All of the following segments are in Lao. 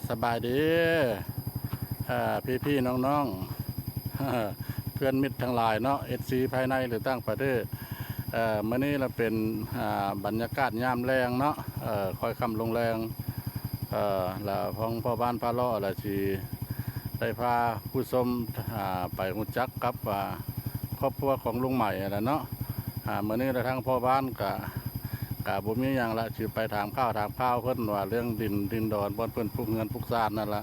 ສະບາຍດີ ເອີ ພີ່ໆ ນ້ອງໆ ເພື່ອນມິດທັງຫຼາຍເນາະ ເອັຟຊີ ພາຍໃນ ຫຼື ຕ່າງປະເທດ. ເອີ ມື້ນີ້ລະເປັນ ອາ ບັນຍາກາດຍາມແລງເນາະ ເອີ ຄ່ອຍຄ່ຳລົງແລງ ເອີ ລະທາງພໍ່ບ້ານພາເລາະລະຊິໄດ້ພາຜູ້ຊົມ ອາ ໄປຮູ້ຈັກກັບ ອາ ຄອບຄົວຂອງລຸງໃໝຫັ້ນລະເນາະ. ອາ ມື້ນີ້ລະທາງພໍ່ບ້ານກະ ກະບໍ່ມີຫຍັງລະ ຊິໄປຖາມຂ່າວຖາມຄາວເພິ່ນວ່າເລື່ອງດິນ ດິນດອນ ບ່ອນເພິ່ນປຸກເຮືອນປຸກຊານນັ້ນລະ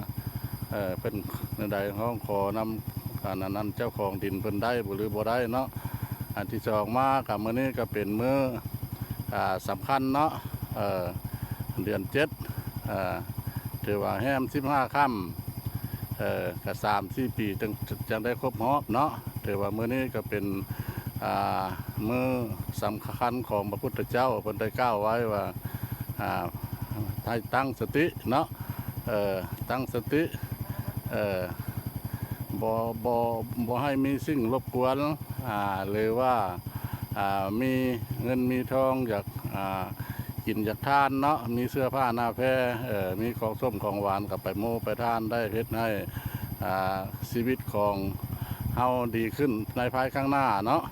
ເອີ ເພິ່ນແນວໃດ ຮ້ອງຂໍນຳ ອັນນັ້ນ ເຈົ້າຂອງດິນເພິ່ນໄດ້ບໍ່ ຫຼື ບໍ່ໄດ້ເນາະ. ອັນທີສອງມາກະມື້ນີ້ກະເປັນມື້ ອາ ສຳຄັນເນາະ ເອີ ເດືອນເຈັດ ເອີ ຖືວ່າແຮມສິບຫ້າຄ່ຳ ເອີ ກະສາມສີ່ປີ ຈຶ່ງ ຈຶ່ງໄດ້ຄົບຮອບເນາະ. ຖືວ່າມື້ນີ້ກະເປັນ ອາ ມື້ສຳຄັນຂອງພະພຸດທະເຈົ້າ ເພິ່ນໄດ້ກ່າວໄວ້ວ່າ ອາ ໃຫ້ຕັ້ງສະຕິເນາະ ເອີ ຕັ້ງສະຕິ ເອີ ບໍ່ ບໍ່ ບໍ່ໃຫ້ມີສິ່ງລົບກວນ ອາ ຫຼືວ່າ ອາ ມີເງິນມີທອງ ຢາກ ອາ ກິນຢາກທານເນາະ ມີເສື້ອຜ້າໜ້າແພ ເອີ ມີຂອງສົ້ມຂອງຫວານ ກະໄປໂມ້ໄປທານໄດ້ ເຮັດໃຫ້ ອາ ຊີວິດຂອງເຮົາດີຂຶ້ນໃນພາຍຂ້າງໜ້າເນາະ.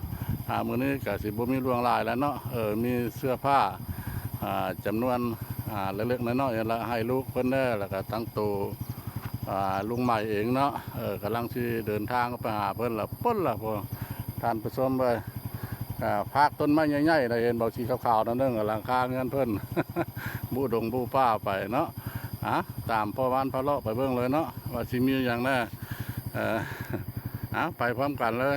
ອາ ມື້ນີ້ກະຊິບໍ່ມີຫຼວງຫຼາຍແລ້ວເນາະ ເອີ ມີເສື້ອຜ້າ ອາ ຈຳນວນ ອາ ເລັກໆ ນ້ອຍໆ ລະໃຫ້ລູກເພິ່ນແດ່ ລະກະທັງໂຕ ອາ ລຸງໃໝເອງເນາະ ເອີ ກຳລັງຊິເດີນທາງໄປຫາເພິ່ນລະ ພຸ້ນລະ ທ່ານຜູ້ຊົມເອີຍ. ອາ ພາກຕົ້ນໄມ້ໃຫຍ່ໆ ລະເຫັນບໍ່ ສີຂາວໆ ນັ້ນເດີ ຫຼັງຄາເຮືອນເພິ່ນ ບຸດົງບຸປ່າໄປເນາະ. ອາ ຕາມພໍ່ບ້ານພາເລາະໄປເບິ່ງເລີຍເນາະ ວ່າຊິມີຫຍັງແດ່ ເອີ ອາ ໄປພ້ອມກັນເລີຍ.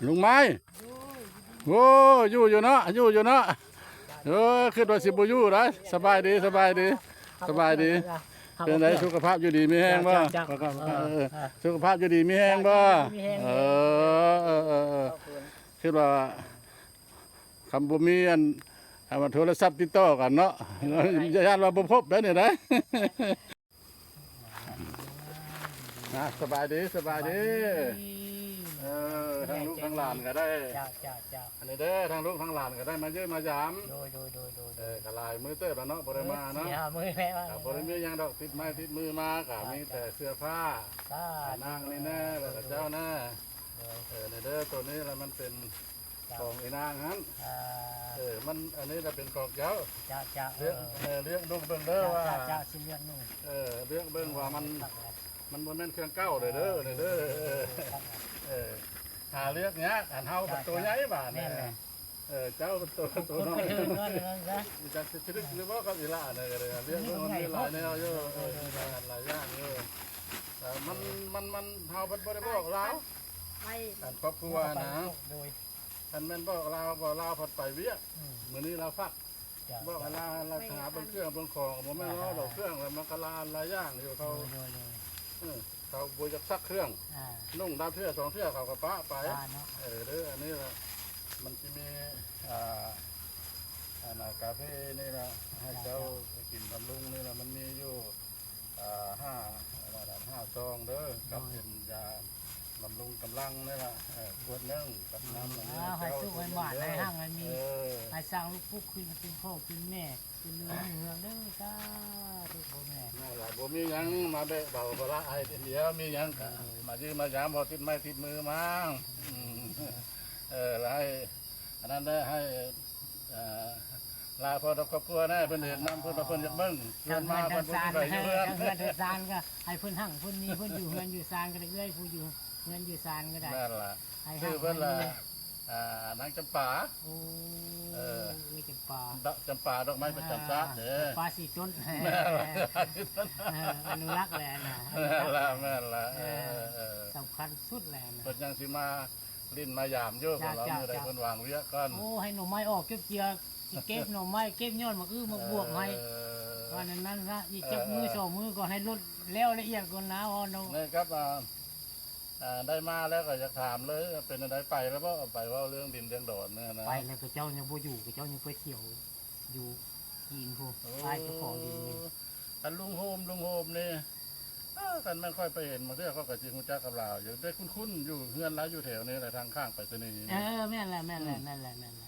ລຸງໄມ້ ໂອ້ ຢູ່ຢູ່ເນາະ ຢູ່ຢູ່ເນາະ ເອີ ຄິດວ່າຊິບໍ່ຢູ່ໄດ໋. ສະບາຍດີ ສະບາຍດີ ສະບາຍດີ ເປັນໃດ ສຸຂະພາບຢູ່ດີມີແຮງບໍ່? ເອີ ສຸຂະພາບຢູ່ດີມີແຮງບໍ່? ເອີ ເອີ ເອີ ເອີ ຄິດວ່າ ຄັນບໍ່ມີອັນ ອັນວ່າໂທລະສັບຕິດຕໍ່ກັນເນາະ ຢ້ານວ່າບໍ່ພົບໄດ໋ນີ້ໄດ໋. ນະ ສະບາຍດີ ສະບາຍດີ ເອີ ທັງລູກທັງຫຼານກະໄດ້ ເຈົ້າ ເຈົ້າ ເຈົ້າ ອັນນີ້ເດີ ທັງລູກທັງຫຼານກະໄດ້ມາຢ້ຽມມາຢາມ ໂດຍ ໂດຍ ໂດຍ ໂດຍ ເອີ ກະຫຼາຍມື້ເຕີບແລ້ວເນາະ ບໍ່ໄດ້ມາເນາະ ສີ່ຫ້າມື້ແລ້ວ ກະບໍ່ໄດ້ມີຫຍັງດອກ ຕິດໄມ້ຕິດມືມາ ກະມີແຕ່ເສື້ອຜ້າ ເຈົ້າ ນາງນີ້ແນ່ ລະກະເຈົ້າແນ່ ໂດຍ ເອີ ນີ້ເດີ ໂຕນີ້ລະມັນເປັນ ເຈົ້າ ຂອງອີນາງຫັ້ນ ເອີ ມັນ ອັນນີ້ລະເປັນຂອງເຈົ້າ ເຈົ້າ ເຈົ້າ ເອີ ເລືອກ ເອີ ເລືອກດູເບິ່ງເດີວ່າ ເຈົ້າ ເຈົ້າ ຊິເລືອກດູ ເອີ ເລືອກເບິ່ງວ່າມັນ ມັນບໍ່ແມ່ນເຄື່ອງເກົ່າເດີ ເດີ ເດີ ເອີ ຫາເລືອກຍາກ ອັນເຮົາເປັນໂຕໃຫຍ່ບາດນີ້ ແມ່ນແຫຼະ ເອີ ເຈົ້າເປັນໂຕ ໂຕນ້ອຍ ຈັກຊິຖືກຫຼືບໍ່ກັບອີຫຼ້ານີ້ ກະເລືອກເບິ່ງ ມັນມີຫຼາຍແນວຢູ່ ເອີ ມີຫຼາຍຢ່າງຢູ່ ເອີ ມັນ ມັນ ມັນ ເຮົາເພິ່ນບໍ່ໄດ້ບອກລາວ ອັນຄອບຄົວນະ ໂດຍ ຄັນແມ່ນບອກລາວ ບອກລາວພັດໄປວຽກ ອືມ ມື້ນີ້ລາວພັກ ເຈົ້າ ບອກລາວ ລາວຫາເບິ່ງເຄື່ອງເບິ່ງຂອງ ບໍ່ແມ່ນວ່າເວົ້າດອກ ເຄື່ອງລະມັນກະຫຼາຍ ຫຼາຍຢ່າງຢູ່ ເຂົາ ໂດຍ ໂດຍ ໂດຍ ເອີ ເຂົາບໍ່ຢາກຊັກເຄື່ອງ ອາ ນຸ່ງດາເທື່ອສອງເທື່ອເຂົາກະປະໄປ ເອີ ເດີ ອັນນີ້ລະ ມັນຊິມີ ອາ ອັນນາ ກາເຟນີ້ລະ ໃຫ້ເຈົ້າ ເຈົ້າ ໄປກິນບຳລຸງນີ້ລະ ມັນມີຢູ່ ອ່າ ຫ້າ ຫ້າຊອງເດີ ກັບເປັນຢາບຳລຸງກຳລັງນີ້ລະ ເອີ ຂວດໜຶ່ງ ກັບນ້ຳອັນນີ້ ໃຫ້ສຸກໃຫ້ໝານ ໃຫ້ຮັ່ງໃຫ້ມີ ເອີ ໃຫ້ສ້າງລູກປຸກຂຶ້ນເປັນພໍ່ເປັນແມ່ ເປັນເຮືອນເຮືອນເດີ ສາທຸພໍ່ແມ່ ນັ້ນລະ ບໍ່ມີຫຍັງ ມາແບ່ງເບົາພາລະໃຫ້ດຽວ ມີຫຍັງກະ ເອີ ມາຢ້ຽມມາຢາມ ເວົ້າຕິດໄມ້ຕິດມືມາ ອືມ ເອີ ລະໃຫ້ ອັນນັ້ນໄດ້ໃຫ້ ເອີ ລາພໍ່ກັບຄອບຄົວນະ ເພິ່ນເຮັດນຳ ເພິ່ນວ່າເພິ່ນຢາກເບິ່ງ ເພິ່ນມາ ເພິ່ນບໍ່ມີໃຜຢູ່ເຮືອນ ເຮືອນເຮືອນຊານກະໃຫ້ເພິ່ນຮັ່ງເພິ່ນມີ ເພິ່ນຢູ່ເຮືອນຢູ່ຊານກະໄດ້ ເອື້ອຍຜູ້ຢູ່ເຮືອນຢູ່ຊານກະໄດ້ ແມ່ນລະ ໃຫ້ຮັ່ງເພິ່ນລະ ເພິ່ນມີ ອ່າ ນາງຈຳປາ ໂອ້ ເອີ ເອື້ອຍຈຳປາ ດອກຈຳປາ ດອກໄມ້ປະຈຳຊາດເດ້ ຈຳປາສີຕົ້ນ ແມ່ນລະ ເອີ ອະນຸລັກແຫຼະນະ ແມ່ນລະ ແມ່ນລະ ເອີ ເອີ ເອີ ສຳຄັນສຸດແຫຼະນະ ເພິ່ນຍັງຊິມາ ຫຼິ້ນມາຢາມຢູ່ ເຈົ້າ ເພິ່ນວ່າ ເຈົ້າ ມື້ໃດ ເຈົ້າ ເພິ່ນວາງວຽກກ່ອນ ໂອ້ ໃຫ້ໜໍ່ໄມ້ອອກເຈັບເຈຍ ຊິເກັບໜໍ່ໄມ້ ເກັບຍອດໝາກອຶໝາກບວກໃຫ້ ເອີ ວ່ານັ້ນນະ ອີກຈັກມື້ ເອີ ສອງມື້ກ່ອນ ໃຫ້ລົດແລ້ວລະອຽດກ່ອນນະ ເນາະ ນີ້ກັບ ອ່າ ອ່າ ໄດ້ມາແລ້ວກະຢາກຖາມເລີຍ ເປັນຈັ່ງໃດ ໄປແລ້ວບໍ່ ໄປເວົ້າເລື່ອງດິນເລື່ອງດອນນັ້ນນະ ໄປແລ້ວ ເຂົາເຈົ້າຍັງບໍ່ຢູ່ ເຂົາເຈົ້າຍັງໄປທ່ຽວຢູ່ຈີນພຸ້ນ ໂອ້ ອ້າຍເຈົ້າຂອງດິນນີ້ ອັນລຸງໂຮມ ລຸງໂຮມນີ້ ເອີ ຄັນແມ່ນຂ້ອຍໄປເຫັນ ບາງເທື່ອຂ້ອຍກະຊິຮູ້ຈັກກັບລາວຢູ່ ໄດ້ຄຸ້ນໆ ຢູ່ເຮືອນລາວຢູ່ແຖວນີ້ແຫຼະ ທາງຂ້າງໄປສະນີນີ້ ເອີ ແມ່ນແຫຼະ ແມ່ນແຫຼະ ອືມ ແມ່ນແຫຼະ ແມ່ນແຫຼະ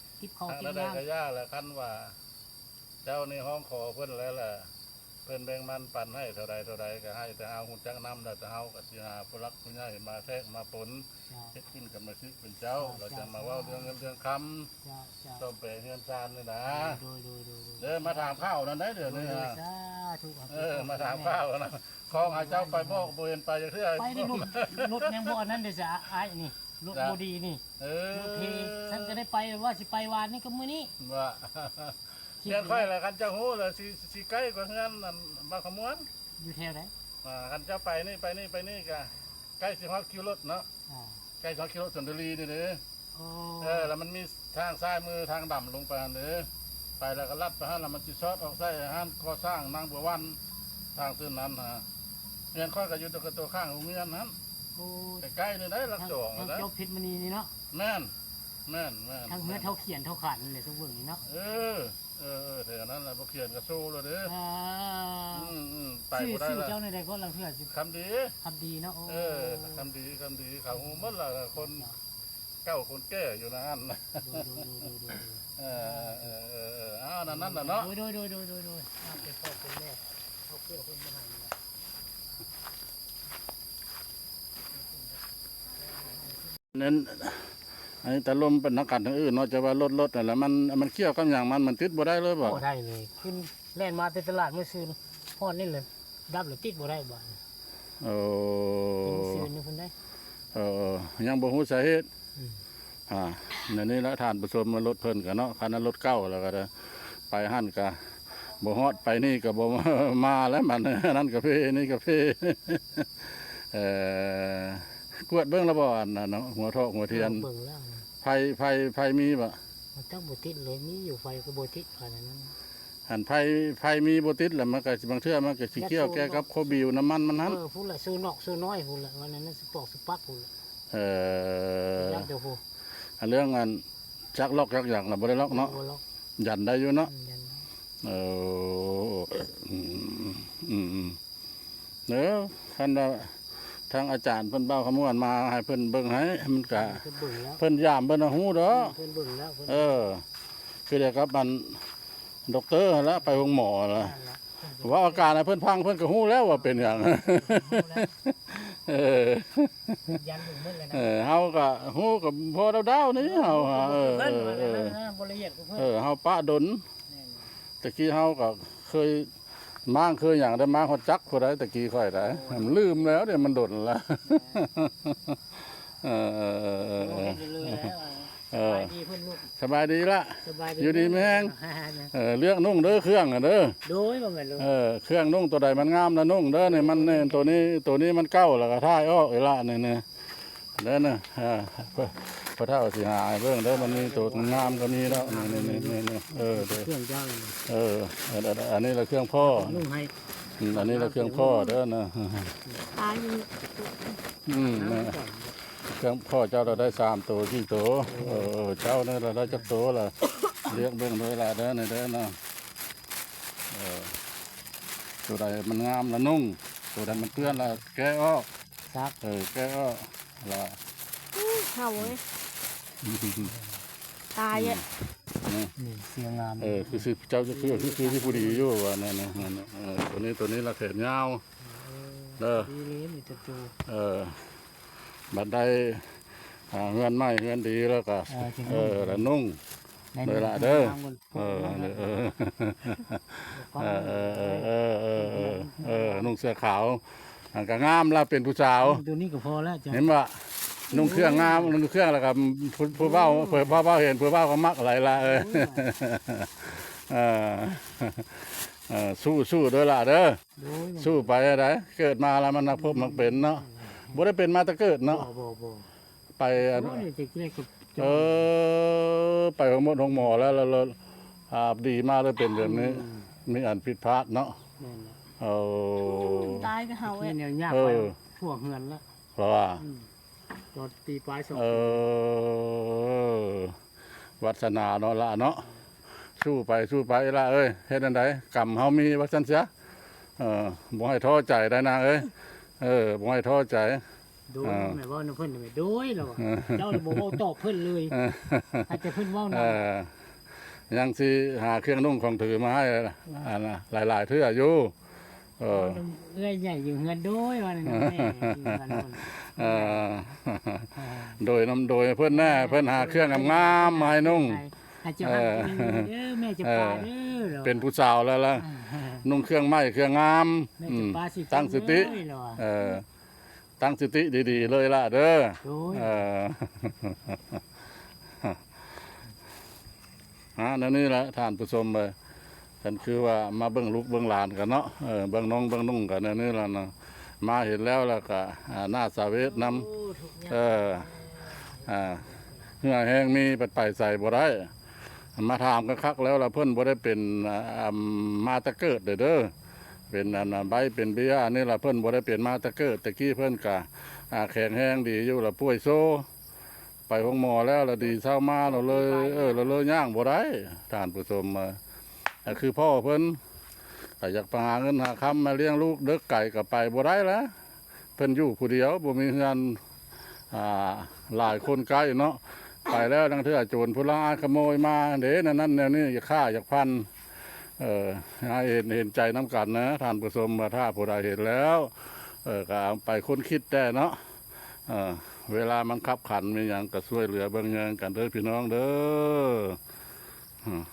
ເກັບເຂົ້າເກັບນ້ຳ ແລ້ວກໍຢ່າແຫຼະ ຄັນວ່າເຈົ້ານີ້ຮ້ອງຂໍເພິ່ນແລ້ວລະ ເພິ່ນແບ່ງປັນໃຫ້ເທົ່າໃດເທົ່າໃດກໍໃຫ້ ແຕ່ເຮົາຮູ້ຈັກນຳ ແລ້ວແຕ່ເຮົາກໍຊິຫາຜູ້ຫຼັກຜູ້ໃຫຍ່ມາແທກມາປົນ ເຈົ້າ ເຮັດຂຶ້ນກັບມາຊຶກເປັນເຈົ້າ ເຈົ້າ ແລ້ວຈັ່ງມາເວົ້າເລື່ອງເງິນເລື່ອງຄຳ ເຈົ້າ ເຈົ້າ ສ້ອມແປງເຮືອນຊານນີ້ນະ ໂດຍ ໂດຍ ໂດຍ ໂດຍ ເດີ ມາຖາມຂ່າວນັ້ນໄດ໋ ດຽວນີ້ ໂດຍ ສາທຸ ເອີ ມາຖາມຂ່າວນະ ຂອງໃຫ້ເຈົ້າໄປບອກ ບໍ່ເຫັນໄປຈັກເທື່ອ ໄປນີ້ລົດ ລົດຍັງບໍ່ອັນນັ້ນເດ້ ສະອ້າຍນີ້ ລົດບໍ່ດີນີ້ ເອີ ລົດເພ ຊັ້ນກໍໄດ້ໄປ ວ່າຊິໄປວານນີ້ກັບມື້ນີ້ ວ່າ ແມ່ນຂ້ອຍລະ ຄັນເຈົ້າຮູ້ລະ ຊິ ຊິໃກ້ກວ່າເຮືອນອັນ ບ້ານຂະມວນ ຢູ່ແຖວໃດ? ອ່າ ຄັນເຈົ້າໄປນີ້ ໄປນີ້ ໄປນີ້ກະໃກ້ຊິຮອດຄິວລົດເນາະ ອ່າ ໃກ້ຊິຮອດຄິວລົດຊົນບຸລີນີ້ເດ້ ໂອ້ ເອີ ລະມັນມີທາງຊ້າຍມືທາງດຳລົງໄປຫັ້ນເດ້ ໄປລະກໍລັດໄປຫັ້ນ ລະມັນຊິຊອດອອກໃສ່ຮ້ານກໍ່ສ້າງນາງບົວວັນ ທາງເສັ້ນນັ້ນນະ ເຮືອນຂ້ອຍກໍຢູ່ຕົວ ຕົວຂ້າງໂຮງຮຽນຫັ້ນ ໂອ້ ໃກ້ໆນີ້ໄດ໋ ຫຼັກສອງ ທາງ ທາງ ນະ ຈົບເພັດມະນີນີ້ເນາະ ແມ່ນ ແມ່ນ ແມ່ນ ທາງເຮືອນເຖົ້າຂຽນເຖົ້າຂານນີ້ແຫຼະ ຊຸມເບິ່ງນີ້ເນາະ ເອີ ເອີ ເອີ ແຖວນັ້ນລະ ບໍ່ຂຽນກໍໂຊແລ້ວເດ້ ອ່າ ອືມໆ ໄປບໍ່ໄດ້ລະ ຊື່ເຈົ້າແນວໃດກໍລະເທື່ອ ຄຳດີ ຄຳດີເນາະ ໂອ້ ເອີ ຄຳດີ ຄຳດີ ເຂົາຮູ້ໝົດລະ ຄົນເກົ່າຄົນແກ່ຢູ່ໃນຫັ້ນ ໂດຍ ໂດຍ ໂດຍ ໂດຍ ໂດຍ ເອີ ເອີ ເອີ ເອີ ເອົາ ນັ້ນ ນັ້ນລະເນາະ ໂດຍ ໂດຍ ໂດຍ ໂດຍ ໂດຍ ເປັນພໍ່ເປັນແມ່ ເອົາເຄື່ອງເພິ່ນມາໃຫ້ລະ ນັ້ນ ອັນນີ້ຕາລົມເປັນນັກການທາງອື່ນເນາະ ຈະວ່າລົດ ລົດຫັ້ນລະ ມັນ ມັນກ່ຽວກັບຫຍັງ ມັນ ມັນຕິດບໍ່ໄດ້ເລີຍບໍ? ບໍ່ໄດ້ເລີຍ ຂຶ້ນແລ່ນມາແຕ່ຕະຫຼາດມື້ຊືນ ຮອດນີ້ລະ ດັບລະຕິດບໍ່ໄດ້ບາດນີ້ ໂອ້ ເປັນມື້ຊືນຢູ່ພຸ້ນໃດ ເອີ ຍັງບໍ່ຮູ້ສາເຫດ ອືມ ອ່າ ແນວນີ້ລະທ່ານຜູ້ຊົມ ລົດເພິ່ນກະເນາະ ຄັນນັ້ນລົດເກົ່າລະກະໄປຫັ້ນກະບໍ່ຮອດ ໄປນີ້ກະບໍ່ມາລະ ມັນ ອັນນັ້ນກະເພ ນີ້ກະເພ ເອີ ກວດເບິ່ງລະບໍ່ ອັນນັ້ນເນາະ ຫົວຖອກຫົວທຽນ ເອີ ເບິ່ງແລ້ວ ໄຟ ໄຟ ໄຟມີບໍ່? ຈັກບໍ່ຕິດເລີຍ ມີຢູ່ໄຟກໍບໍ່ຕິດ ອັນນັ້ນ ອັນໄຟ ໄຟມີບໍ່ຕິດລະ ມັນກະ ບາງເທື່ອມັນກະຊິກ່ຽວແກ່ກັບໂຄບິວນ້ຳມັນມັນຫັ້ນ ເອີ ພຸ້ນລະ ໂຊນອກໂຊນ້ອຍພຸ້ນລະ ວ່ານັ້ນ ສະປອກສະປັກພຸ້ນລະ ເອີ ຍັງແຕ່ພຸ້ນ ອັນເລື່ອງອັນຈັກລັອກຈັກຫຍັງລະບໍ່ໄດ້ລັອກເນາະ ບໍ່ລັອກ ຢັນໄດ້ຢູ່ເນາະ ອືມ ຍັນໄດ້ ເອີ ອືມ ອືມ ເອີ ຄັນວ່າທາງອາຈານເພິ່ນ ບ່າວຄຳມ່ວນ ມາໃຫ້ເພິ່ນເບິ່ງໃຫ້ ມັນກະ ເພິ່ນເບິ່ງແລ້ວ ເພິ່ນຢາມເພິ່ນຮູ້ດອກ ເພິ່ນເບິ່ງແລ້ວ ເອີ ຄືດຽວກັບອັນ ດັອກເຕີຫັ້ນລະ ໄປໂຮງໝໍລະ ເວົ້າອາການໃຫ້ເພິ່ນຟັງ ເພິ່ນກໍຮູ້ແລ້ວວ່າເປັນຫຍັງ ເອີ ເອີ ເຮົາກໍຮູ້ກໍພໍດາວໆນີ້ ເຮົາ ເອີ ເອີ ບໍ່ລະອຽດກວ່າເພິ່ນ ເອີ ເຮົາປະດົນ ແມ່ນ ແຕ່ກີ້ເຮົາກໍເຄີຍມ້າງ ເຄີຍຫຍັງໄດ້ ມ້າງຮອດຈັກພຸ້ນໃດ ແຕ່ກີ້ຂ້ອຍໄດ ໂອ້ຍ ລືມແລ້ວ ດຽວມັນດົນລະ ເອີ ເອີ ເອີ ເອີ ເອີ ເອີ ສະບາຍດີເພິ່ນລູກ ສະບາຍດີລະ ສະບາຍດີ ຢູ່ດີມີແຮງ ເອີ ເລືອກນຸ່ງເດີ ເຄື່ອງນະເດີ ໂດຍ ບໍ່ແມ່ນລູກ ເອີ ເຄື່ອງນຸ່ງໂຕໃດມັນງາມລະນຸ່ງເດີ ນີ້ມັນ ໂຕນີ້ ໂຕນີ້ມັນເກົ່າລະກໍຖ່າຍອອກອີ່ລະ ນີ້ ນີ້ ເດີນະ ອ່າ ພໍ່ເຖົ້າຊິຫາໃຫ້ເບິ່ງເດີ ມັນມີໂຕງາມກໍມີແລ້ວ ນີ້ໆໆ ເອີ ເດີ ເຄື່ອງເຈົ້າ ເອີ ອັນ ອັນ ອັນນີ້ລະເຄື່ອງພໍ່ ນຸ່ງໃຫ້ ອືມ ອັນນີ້ລະເຄື່ອງພໍ່ເດີນະ ຕາຍຢູ່ ອືມ ເຄື່ອງພໍ່ເຈົ້າລະໄດ້ສາມໂຕ ສີ່ໂຕ ເອີ ເອີ ເຈົ້ານີ້ລະໄດ້ຈັກໂຕລະ ເລືອກເບິ່ງໂດຍລະເດີ ນີ້ເດີນະ ເອີ ໂຕໃດມັນງາມລະນຸ່ງ ໂຕໃດມັນເປື້ອນລະແກະອອກ ຊັກ ເອີ ແກະອອກລະ ເຮົາເອີຍ ຕາຍເອີຍ ນີ້ ນີ້ ເສື້ອງາມ ເອີ ຄືຊິ ເຈົ້າຄື ຄື ຄືຊິຜູ້ດີຢູ່ວ່ານັ້ນນະ ນັ້ນນະ ເອີ ໂຕນີ້ ໂຕນີ້ລະແຂນຍາວ ເອີ ເດີ ດີເລີຍ ມີແຕ່ໂຕ ເອີ ບັດໄດ້ ອ່າ ເຮືອນໃໝ່ເຮືອນດີແລ້ວກະ ເອີ ເອີ ລະນຸ່ງ ເດີລະເດີ ເອີ ເອີ ນຸ່ງເສື້ອຂາວ ມັນກະງາມລະ ເປັນຜູ້ສາວ ໂຕນີ້ກໍພໍແລ້ວ ເຫັນບໍ່? ນຸ່ງເຄື່ອງງາມ ນຸ່ງເຄື່ອງແລ້ວກໍຜູ້ ຜູ້ເວົ້າ ຜູ້ເວົ້າເຫັນ ຜູ້ເວົ້າກໍມັກຫຼາຍລະ ເອີ ເອີ ເອີ ສູ້ໆ ເດີລະເດີ ໂດຍ ສູ້ໄປໄດ໋ ເກີດມາລະມັນມັກພົບມັກເປັນເນາະ ບໍ່ໄດ້ເປັນມາແຕ່ເກີດເນາະ ບໍ່ ບໍ່ ບໍ່ ໄປອັນ ໂອ້ຍ ແຕ່ເກີດກໍ ເອີ ໄປໂຮງໝົດໂຮງໝໍແລ້ວ ແລ້ວ ແລ້ວ ອ່າ ດີມາເລີຍເປັນແບບນີ້ ອືມ ມີອັນຜິດພາດເນາະ ແມ່ນແຫຼະ ໂອ້ ຕາຍກໍເຮົາ ທີ່ແນວຍາກ ເອີ ໄປທົ່ວເຮືອນແລ້ວ ເພາະວ່າ ອືມ ຕອນປີປາຍສອງ ເອີ ວັດສະໜາເນາະລະເນາະ ສູ້ໄປ ສູ້ໄປລະເອີຍ ເຮັດແນວໃດ ກຳເຮົາມີວ່າຊັ້ນຊະ ເອີ ບໍ່ໃຫ້ທໍ້ໃຈໄດ໋ນາງເອີຍ. ເອີ ບໍ່ໃຫ້ທໍ້ໃຈ. ໂດຍ ອ່າ ແມ່ເວົ້ານຳເພິ່ນແມ່ ໂດຍລະວ່າ ເຈົ້າລະບໍ່ເວົ້າຕອບເພິ່ນເລີຍ ໃຫ້ແຕ່ເພິ່ນເວົ້ານຳ. ເອີ ຍັງຊິຫາເຄື່ອງນຸ່ງຂອງຖືມາໃຫ້ ອ່າ ອັນນ່າ ຫຼາຍໆເທື່ອຢູ່. ເອີ ເວົ້ານຳເອື້ອຍໃຫຍ່ຢູ່ເຮືອນ ໂດຍ ວ່ານັ້ນນະ ແມ່ຢູ່ເຮືອນພຸ້ນ. ເອີ ໂດຍນຳ ໂດຍເພິ່ນແນ່ ເພິ່ນຫາເຄື່ອງງາມໆມາໃຫ້ນຸ່ງ. ໃຫ້ເຈົ້າຮັກເດີ ແມ່ຈຳປາເດີ ເປັນຜູ້ສາວແລ້ວລະ ນຸ່ງເຄື່ອງໃໝ່ເຄື່ອງງາມ. ແມ່ຈຳປາຊິ ຕັ້ງສະຕິ ເອີ ຕັ້ງສະຕິດີໆເລີຍລະເດີ. ໂດຍ ເອີ ອ່າ ແນວນີ້ແຫຼະທ່ານຜູ້ຊົມເອີຍ. ຄັນຄືວ່າມາເບິ່ງລູກເບິ່ງຫຼານກັນເນາະ ເອີ ເບິ່ງນ້ອງເບິ່ງນຸ່ງກັນແນວນີ້ລະເນາະ. ມາເຫັນແລ້ວລະກະ ອ່າ ໜ້າສາເວດນຳ. ເອີ ອ່າ ເຫື່ອແຮງມີ ໄປໃສບໍ່ໄດ້. ມາຖາມຄັກໆແລ້ວລະ ເພິ່ນບໍ່ໄດ້ເປັນ ອ່າ ມາແຕ່ເກີດເດີ ເປັນອັນໃບ້ເປັນເບ້ຍອັນນີ້ລະ ເພິ່ນບໍ່ໄດ້ເປັນມາແຕ່ເກີດ. ແຕ່ກີ້ເພິ່ນກະ ອ່າ ແຂງແຮງດີຢູ່ລະ ປ່ວຍໂຊ ໄປໂຮງໝໍແລ້ວລະດີເຊົາມາລະເລີຍ ເອີ ລະເລີຍຍ່າງບໍ່ໄດ້ທ່ານຜູ້ຊົມ. ອ່າ ຄືພໍ່ເພິ່ນກະຢາກໄປຫາເງິນຫາຄຳມາລ້ຽງລູກ ເດິກໄກກະໄປບໍ່ໄດ້ລະ. ເພິ່ນຢູ່ຜູ້ດຽວ ບໍ່ມີເຮືອນ ອ່າ ຫຼາຍຄົນໃກ້ເນາະ. ໄປແລ້ວລາງເທື່ອໂຈນຜູ້ລາອາດຂະໂມຍມາເດ້ ແນວນັ້ນແນວນີ້ ຢາກຂ້າຢາກຟັນ. ເອີ ໃຫ້ເຫັນ ເຫັນໃຈນຳກັນນະທ່ານຜູ້ຊົມ ວ່າຖ້າຜູ້ໃດເຫັນແລ້ວ ເອີ ກະເອົາໄປຄົ້ນຄິດແດ່ເນາະ. ເອີ ເວລາມັນຄັບຂັນມີຫຍັງກະຊ່ວຍເຫຼືອເບິ່ງແຍງກັນເດີພີ່ນ້ອງເດີ. ອືມ